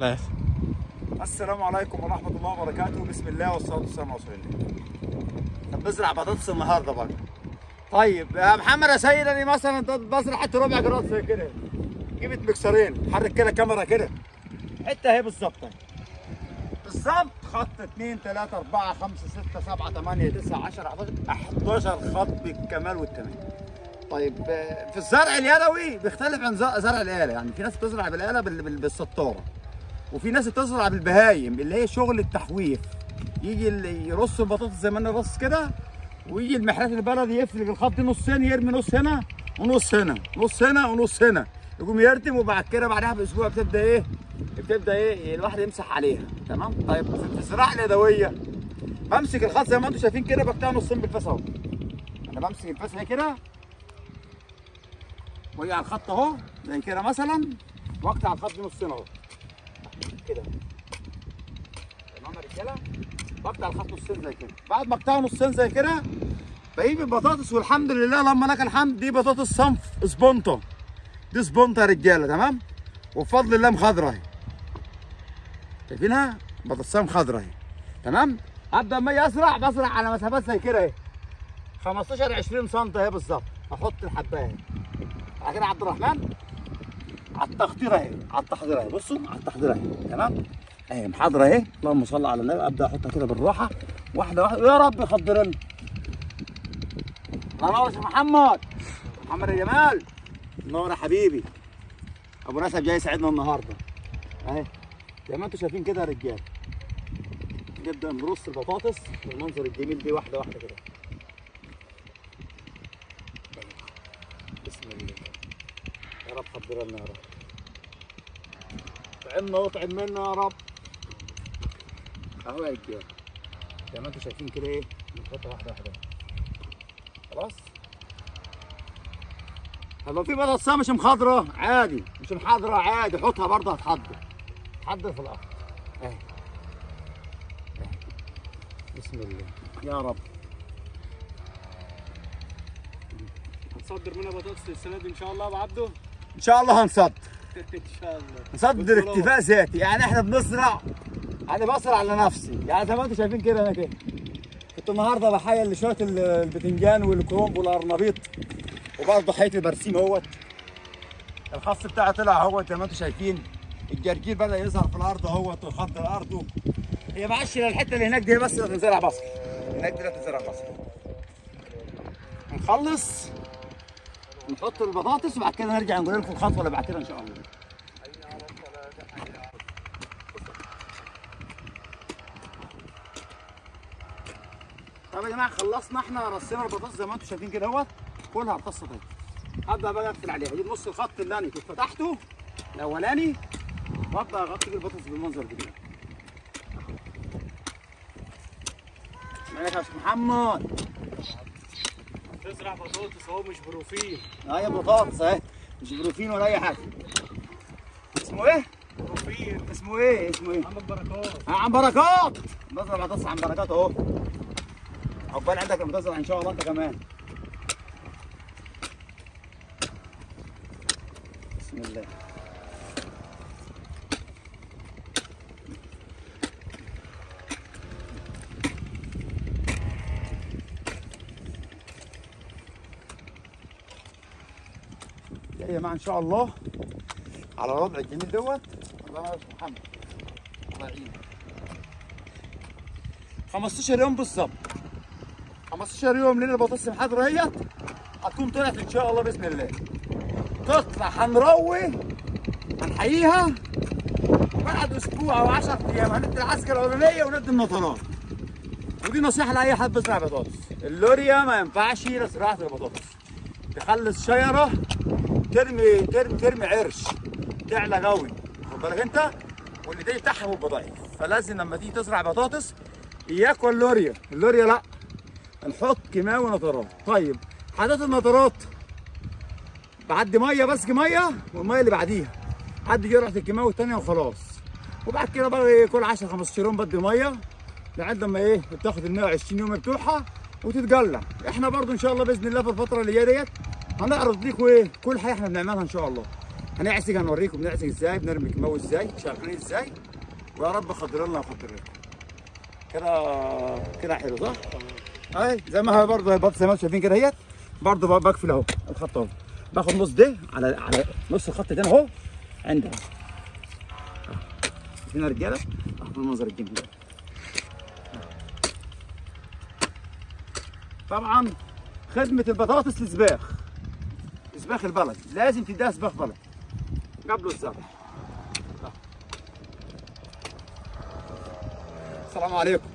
لا. السلام عليكم ورحمة الله وبركاته. بسم الله والصلاة والسلام على رسول الله. طب بزرع بطاطس النهارده بقى. طيب يا محمد يا سيد، انا مثلا بزرع حتة ربع جراد زي كده، جبت مكسرين، حرك كده كاميرا كده، حتة اهي بالظبط اهي بالظبط، خط 2 3 4 5 6 7 8 9 10 11 11 خط بالكمال والتمام. طيب في الزرع اليدوي بيختلف عن زرع الآلة، يعني في ناس بتزرع بالآلة بالسطارة، وفي ناس بتزرع بالبهايم اللي هي شغل التحويف، يجي يرص البطاطس زي ما انا رص كده، ويجي المحلات البلدي يفلق الخط نصين، يرمي نص هنا ونص هنا، نص هنا ونص هنا، يقوم يردم، وبعد كده بعدها باسبوع بتبدا ايه؟ بتبدا ايه؟ الواحد يمسح عليها، تمام؟ طيب في الزراعة اليدوية بمسك الخط زي ما انتم شايفين كده، بقطعه نصين بالفاس اهو. انا بمسك الفاس اهي كده، واجي على الخط اهو زي كده مثلا، واقطع الخط نصين اهو كده، تمام يا رجاله؟ بقطع الخط نصين زي كده. بعد ما اقطعه نصين زي كده بجيب البطاطس، والحمد لله لما لك الحمد دي بطاطس صنف سبونتا، دي سبونتا يا رجاله، تمام؟ وبفضل الله مخضره اهي، شايفينها؟ بطاطسها مخضره اهي، تمام؟ ابدا اما اجي ازرع بزرع على مسافات زي كده اهي، 15 20 سم اهي بالظبط، احط الحبايه اهي. بعد كده عبد الرحمن على التخطير اهي، على التحضير اهي، بصوا على التحضير اهي، تمام؟ اهي محاضرة اهي، اللهم صل على النبي. ابدا احطها كده بالراحة واحدة واحدة، يا رب يخضر لنا. الله ينور يا محمد، محمد يا جمال، نور يا حبيبي. ابو نسب جاي يساعدنا النهارده اهي، زي ما انتم شايفين كده يا رجاله. نبدا نرص البطاطس بالمنظر الجميل دي واحدة واحدة كده. بسم الله، يا رب خضر لنا يا رب، طعمنا واطعم منا يا رب. اهو يا رجاله زي ما انتم شايفين كده ايه، بنحطها واحدة واحدة. خلاص؟ طب لو في بطاطسه مش مخضره عادي، مش محضرة عادي، حطها برضه هتحضر، تحضر في الارض اهي اهي. بسم الله يا رب. هنصدر منها بطاطس السنة دي ان شاء الله يا ابو عبده؟ ان شاء الله هنصدر. ان شاء الله نصدر اكتفاء ذاتي، يعني احنا بنزرع، انا بزرع على نفسي، يعني زي ما انتم شايفين كده. انا كده كنت النهارده بحيل لشويه البتنجان والكرنب والقرنبيط، وبرضه حيت البرسيم اهوت، الخس بتاعي طلع اهوت زي ما انتم شايفين، الجرجير بدا يظهر في الارض اهوت ويخضر ارضه. هي ما عادش الحتة اللي هناك دي بس اللي تنزرع بصل، هناك دي اللي تنزرع بصل. نخلص نحط البطاطس وبعد كده نرجع نقول لكم الخطوة اللي بعد كده ان شاء الله. طب يا جماعة خلصنا احنا، رصينا البطاطس زي ما انتم شايفين كده اهوت، كلها ارتصت اهي. ابدا بقى اقفل عليها، اجيب نص الخط اللي انا كنت فتحته الاولاني وابدا اغطي بالبطاطس بالمنظر ده كده. مالك يا استاذ محمد؟ تزرع بطاطس اهو، مش بروفين. ايوه بطاطس اهي، مش بروفين ولا اي حاجة. اسمه ايه؟ بروفين. اسمه ايه؟ اسمه ايه؟ عم بركات. عم بركات، بزرع بطاطس عم بركات اهو. عقبال عندك لما تزرع ان شاء الله انت كمان. بسم الله. يا جماعة ان شاء الله على الوضع الجميل دوت. الله يا محمد، الله يعينك. 15 يوم بالظبط، 15 يوم لنا البطاطس المحضره اهيت هتكون طلعت ان شاء الله باذن الله. تطلع هنروي، هنحييها بعد اسبوع او 10 ايام هندي العسكر الاولانية وندي النطرات. ودي نصيحة لاي حد بيزرع بطاطس، اللوريا ما ينفعش لزراعه البطاطس. تخلص شجرة ترمي ترمي ترمي عرش تعلى قوي، خد بالك انت، واللي دي بتاعها بيبقى ضعيف. فلازم لما تيجي تزرع بطاطس اياك واللوريا، اللوريا لا، نحط كيماوي ونطرات. طيب حاجات النطرات بعدي مية بس، مية والمية اللي بعديها عدي جرعة الكيماوي الثانية وخلاص. وبعد كده بقى كل 10 15 يوم بدي مية لحد لما ايه بتاخد ال 120 يوم بتوعها وتتجلع. احنا برضو ان شاء الله باذن الله في الفترة اللي جاية ديت هنعرض لكم ايه كل حاجة احنا بنعملها ان شاء الله. هنعزق، هنوريكم بنعزق ازاي، بنرمي كيماوي ازاي، شغالين ازاي، ويا رب خضر لنا وخضر لكم. كده كده حلو صح؟ اهي زي ما هي برضه البطاطس زي ما انتم شايفين كده اهيت، برضه بقفل اهو الخط اهو، باخد نص ده على نص الخط ده اهو عندها. شايفين يا رجاله؟ اهو المنظر الجميل ده. طبعا خدمة البطاطس للسباخ، سباخ البلد لازم تديها سباخ بلد قبل الزرع. السلام عليكم.